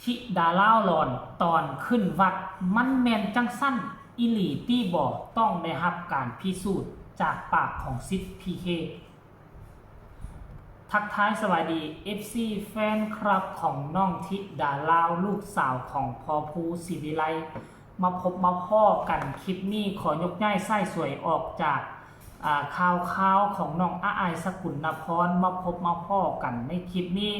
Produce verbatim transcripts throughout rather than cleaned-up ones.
ธิดาลาวหลอนตอนขึ้นวัด มันแม่นจั่งซั้นอีหลีติบ่ ต้องได้รับการพิสูจน์จากปากของศิษย์พีเค ทักทายสวัสดี เอฟซี แฟนคลับของน้องธิดาลาว ลูกสาวของพ่อภูศรีวิไล มาพบมาพ้อกันคลิปนี้ ขอยกย้ายไส้สวยออกจาก อ่า ข่าวๆของน้องอาอายสกุลนพร มาพบมาพ้อกันในคลิปนี้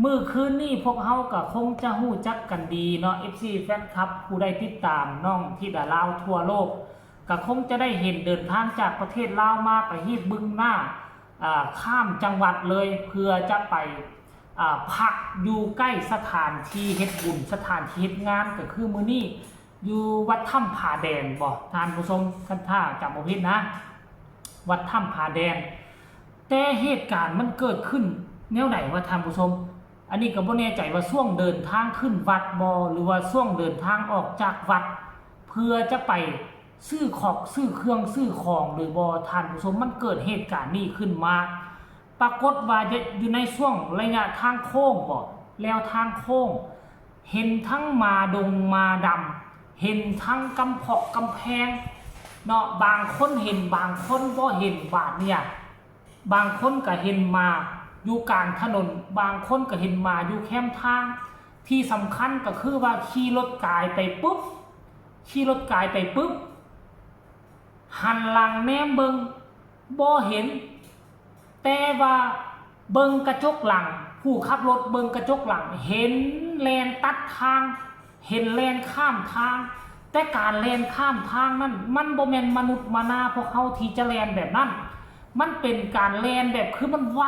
มื้อคืนนี้พวกเฮาก็คงจะฮู้จักกันดีเนาะ เอฟซี แฟนคลับ ผู้ใดติดตามน้องธิดาลาวทั่วโลก ก็คงจะได้เห็นเดินทางจากประเทศลาวมา ก็ฮีบบึงหน้า อ่า ข้ามจังหวัดเลย เพื่อจะไป อ่า พักอยู่ใกล้สถานที่เฮ็ดบุญ สถานที่เฮ็ดงาน ก็คือมื้อนี้อยู่วัดถ้ำผาแดนบ่ ท่านผู้ชม คันถ้าจำบ่ผิดนะ วัดถ้ำผาแดน แต่เหตุการณ์มันเกิดขึ้นแนวใดวะ ท่านผู้ชม อันนี้ก็บ่แน่ใจว่าช่วงเดินทางขึ้นวัดบ่ หรือว่าช่วงเดินทางออกจากวัด เพื่อจะไปซื้อขอกซื้อเครื่องซื้อของหรือบ่ ท่านผู้ชม มันเกิดเหตุการณ์นี้ขึ้นมา ปรากฏว่าอยู่ในช่วงระยะทางโค้งบ่ แล้วทางโค้ง เห็นทั้งหมาดงหมาดำ เห็นทั้งกำเพาะกำแพงเนาะ บางคนเห็น บางคนบ่เห็น บาดเนี่ย บางคนก็เห็นหมาอยู่กลางถนน บางคนก็เห็นหมาอยู่แคมทาง ที่สำคัญก็คือว่าขี่รถกายไปปุ๊บ ขี่รถกายไปปุ๊บ หันหลังแนมเบิ่ง บ่เห็น แต่ว่าเบิ่งกระจกหลัง ผู้ขับรถเบิ่งกระจกหลัง เห็นแล่นตัดทาง เห็นแล่นข้ามทาง แต่การแล่นข้ามทางนั้น มันบ่แม่นมนุษย์มนาพวกเฮาที่จะแล่นแบบนั้น มันเป็นการแล่นแบบคือมันไว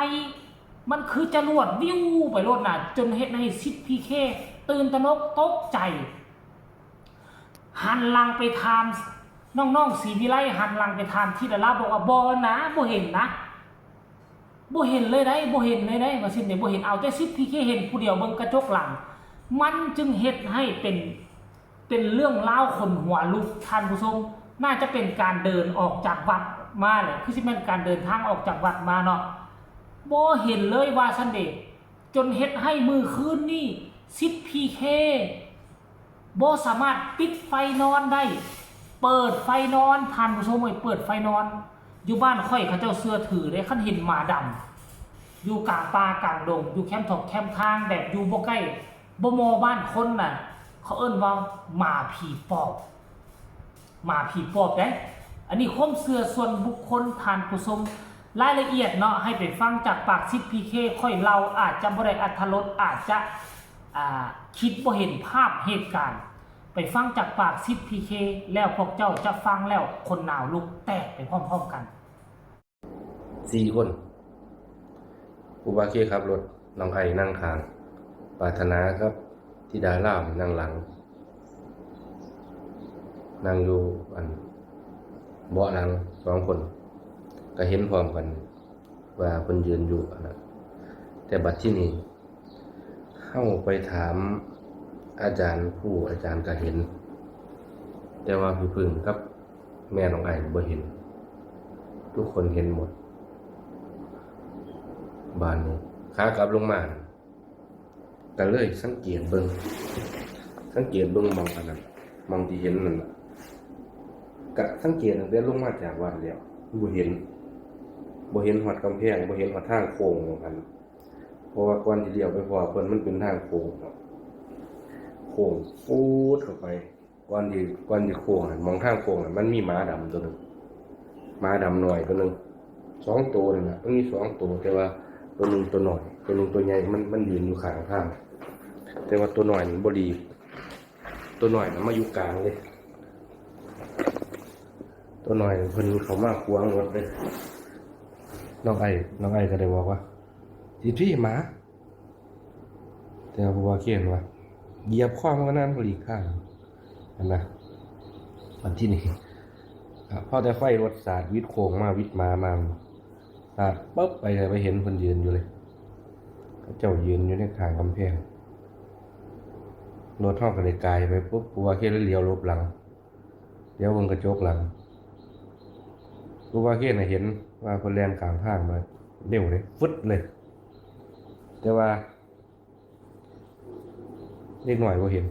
มันคือจรวดวิวไปโลดน่ะ จนเฮ็ดให้ศิษย์พีเค ตื่นตระหนกตกใจ หันหลังไปถามน้องๆศรีวิไล หันหลังไปถามธิดาลาว บอกว่า บ่นะ บ่เห็นนะ บ่เห็นเลยได้ บ่เห็นเลยได้ ว่าซั่นเด้ บ่เห็น เอาแต่ศิษย์พีเคเห็นผู้เดียวเบิ่งกระจกหลัง มันจึงเฮ็ดให้เป็น เป็นเรื่องราวขนหัวลุก ท่านผู้ชม น่าจะเป็นการเดินออกจากวัดมาแหละ คือสิแม่นการเดินทางออกจากวัดมาเนาะ บ่เห็นเลยว่าซั่นเด้ จนเฮ็ดให้มื้อคืนนี้ศิษย์พีเค บ่สามารถปิดไฟนอนได้ เปิดไฟนอน ท่านผู้ชมเอ้ย เปิดไฟนอน อยู่บ้านข้อยเขาเจ้าเชื่อถือเด้ คันเห็นหมาดำ อยู่กลางป่ากลางดง อยู่แคมทอกแคมทาง แบบอยู่บ่ใกล้ บ่มอบ้านคนน่ะ เขาเอิ้นว่าหมาผีปอบ หมาผีปอบเด้ อันนี้ความเชื่อส่วนบุคคล ท่านผู้ชม รายละเอียดเนาะ ให้ไปฟังจากปากศิษย์พีเค ข้อยเล่าอาจจะบ่ได้อรรถรส อาจจะ อ่า คิดบ่เห็นภาพเหตุการณ์ ไปฟังจากปากศิษย์พีเค แล้วพวกเจ้าจะฟังแล้วขนหนาวลุกแตกไปพร้อมๆกัน สี่คน ครูบาเคขับรถ น้องไอ้นั่งข้าง ปรารถนากับธิดาลาวนี่นั่งหลัง นั่งอยู่อันเบาะหลังสองคน ก็เห็นพร้อมกันว่าเพิ่นยืนอยู่อันนั้น แต่บัดที่นี่ เฮาไปถามอาจารย์ผู้ อาจารย์ก็เห็น แต่ว่าพี่พึ่งกับแม่น้องไอ้บ่เห็น ทุกคนเห็นหมด บาดนี้ขากลับลงมา ก็เลยสังเกตเบิ่ง สังเกตเบิ่งหม่องอันนั้น หม่องที่เห็นนั่นน่ะ ก็สังเกตตั้งแต่ลงมาจากวัดแล้ว บ่เห็น บ่เห็นฮอดกำแพง บ่เห็นฮอดทางโค้งหม่องอัน เพราะว่าก่อนที่เลี้ยวไปพ้อเพิ่นมันเป็นทางโค้งเนาะ โค้งปูดเข้าไป ก่อนที่ ก่อนที่โค้งนั่น หม่องทางโค้งนั่น มันมีหมาดำตัวหนึ่ง หมาดำน้อยตัวหนึ่ง สองตัวนี่แหละ มันมีสองตัว แต่ว่าตัวหนึ่งตัวน้อย ตัวหนึ่งตัวใหญ่ มัน มันยืนอยู่ข้างทาง แต่ว่าตัวน้อยนี่บ่ดี ตัวน้อยน่ะมาอยู่กลางเลย ตัวน้อยเพิ่นเข้ามาขวางรถเลย น้องไอ้ น้องไอ้ก็ได้บอกว่า สิถีบหมา แต่ว่าผู้ว่าเคนว่า เหยียบคอมันก็นั่นหลีกทาง หั่นนะ อันที่นี่ อ่ะ พอแต่ไฟรถสาดวิดโค้งมาวิดหมามา สาดปุ๊บไปเลย ไปเห็นเพิ่นยืนอยู่เลย เขาเจ้ายืนอยู่ในข้างกำแพง รถเฮาก็เลยกายไปปุ๊บ ผู้ว่าเคนเลยเหลียวหลบหลัง เหลียวเบิ่งกระจกหลัง ผู้ว่าเคนน่ะเห็นว่าเพิ่นแล่นข้างทางมาเร็วเลย ฟึดเลย แต่ว่า เด็กน้อยบ่เห็น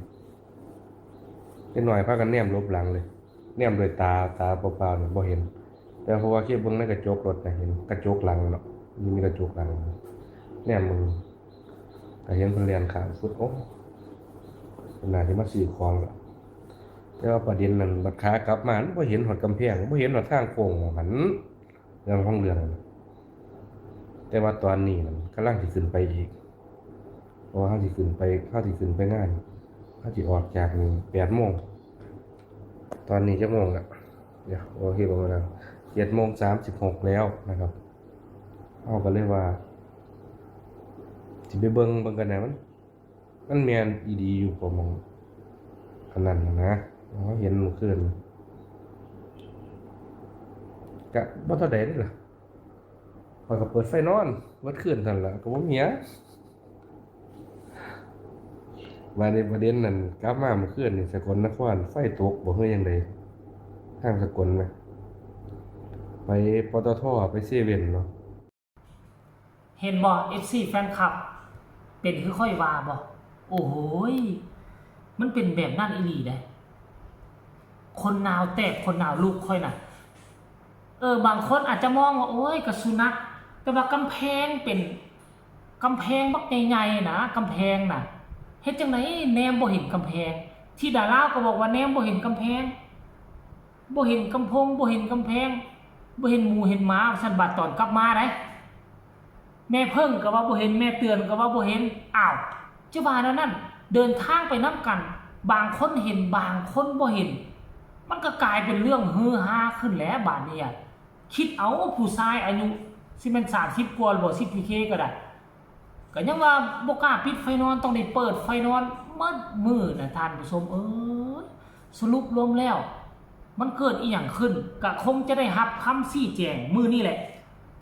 เด็กน้อยพากันแนมหลบหลังเลย แนมด้วยตา ตาเปล่าๆเนี่ยบ่เห็น แต่เพราะว่าเคียบเบิ่งในกระจกรถนะ เห็นกระจกหลังเนาะ มันมีกระจกหลัง แนมเบิ่ง ก็เห็นเพิ่นแล่นข้ามสุด โอ้ เพิ่นน่าสิมาซื้อของล่ะ แต่ว่าประเด็นนั้น บัดขากลับมา มันบ่เห็นฮอดกำแพง บ่เห็นฮอดทางโค้งหม่องหั้น เรื่องของเรื่อง แต่ว่าตอนนี้นั่นกำลังสิขึ้นไปอีก เพราะว่าเฮาสิขึ้นไป เฮาสิขึ้นไปงาน เฮาสิออกจากนี่แปดโมง ตอนนี้จักโมงละ เดี๋ยว โอเค ประมาณนั้น เจ็ดโมงสามสิบหกแล้วนะครับ เฮาก็เลยว่า สิไปเบิ่ง เบิ่งกันแหน่ มัน มันแม่นอีหลีอยู่บ่หม่องอันนั้นน่ะนะ เฮาเห็นมื้อคืน กะบ่เท่าใดเด้ล่ะ ข้อยก็เปิดไฟนอนเบิดคืนซั่นล่ะ ก็บ่มีหยัง บาดนี้ประเด็นนั่น กลับมามื้อคืนนี่ สกลนคร ไฟตกบ่ คือจั่งใด ทางสกลนะ ไป ปตท ไปเซเว่นเนาะ เห็นบ่ เอฟซี แฟนคลับ เป็นคือข้อยว่าบ่ โอ้โหย มันเป็นแบบนั้นอีหลีเด้ คนหนาวแตก คนหนาวลุกข้อยน่ะ เออ บางคนอาจจะมองว่า โอ้ย กะสุนัข แต่ว่ากำแพงเป็น กำแพงบักใหญ่ๆนะ กำแพงน่ะ เฮ็ดจั่งใดแนมบ่เห็นกำแพง ธิดาลาวก็บอกว่าแนมบ่เห็นกำแพง บ่เห็นกำพง บ่เห็นกำแพง บ่เห็นหมูเห็นหมา ซั่น บาดตอนกลับมาได๋ แม่เพิ่งก็ว่าบ่เห็น แม่เตือนก็ว่าบ่เห็น อ้าว จะว่าแนวนั้น เดินทางไปนำกัน บางคนเห็น บางคนบ่เห็น มันก็กลายเป็นเรื่องฮือฮาขึ้นแหละ บาดนี้อะ คิดเอา ผู้ชายอายุสิแม่นสามสิบกว่าบ่ สิบพีเคก็ได้ ก็ยังว่าบ่กล้าปิดไฟนอน ต้องได้เปิดไฟนอนหมดมื้อน่ะ ท่านผู้ชมเอ้ย สรุปรวมแล้ว มันเกิดอีหยังขึ้น ก็คงจะได้รับคำชี้แจงมื้อนี้แหละ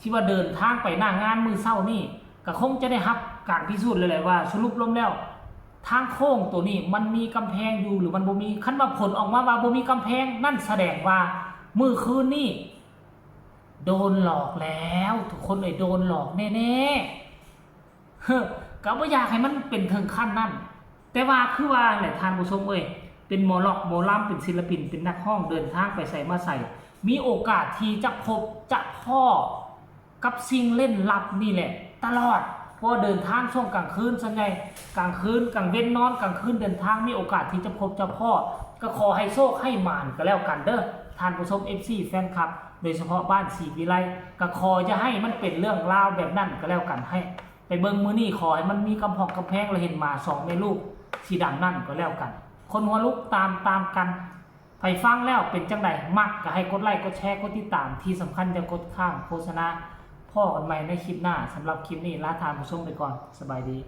ที่ว่าเดินทางไปหน้างานมื้อเช้านี้ ก็คงจะได้รับการพิสูจน์เลยแหละว่า สรุปรวมแล้ว ทางโค้งตัวนี้มันมีกำแพงอยู่หรือมันบ่มี คันว่าผลออกมาว่าบ่มีกำแพง นั่นแสดงว่ามื้อคืนนี้ โดนหลอกแล้ว ทุกคนเอ้ย โดนหลอกแน่ๆ เฮ้อ ก็บ่อยากให้มันเป็นถึงขั้นนั้น แต่ว่าคือว่าแหละ ท่านผู้ชมเอ้ย เป็นหมอร็อก หมอลำ เป็นศิลปิน เป็นนักร้อง เดินทางไปไสมาไส มีโอกาสที่จะพบจะพ้อกับสิ่งเร้นลับนี่แหละ ตลอด เพราะว่าเดินทางช่วงกลางคืน ส่วนใหญ่กลางคืน กลางเว็นนอน กลางคืนเดินทาง มีโอกาสที่จะพบจะพ้อ ก็ขอให้โชคให้หมานก็แล้วกันเด้อ ท่านผู้ชม เอฟซี แฟนคลับ โดยเฉพาะบ้านศรีวิไล ก็ขออย่าให้มันเป็นเรื่องราวแบบนั้นก็แล้วกัน ให้ไปเบิ่งมื้อนี้ ขอให้มันมีกำพองกำแพง และเห็นหมาสองแม่ลูกสีดำนั่นก็แล้วกัน คนหัวลุกตามตามกัน ไผฟังแล้วเป็นจั่งใด มักก็ให้กดไลค์ กดแชร์ กดติดตาม ที่สำคัญอย่ากดข้ามโฆษณา พ้อกันใหม่ในคลิปหน้า สำหรับคลิปนี้ลาท่านผู้ชมไปก่อน สบายดี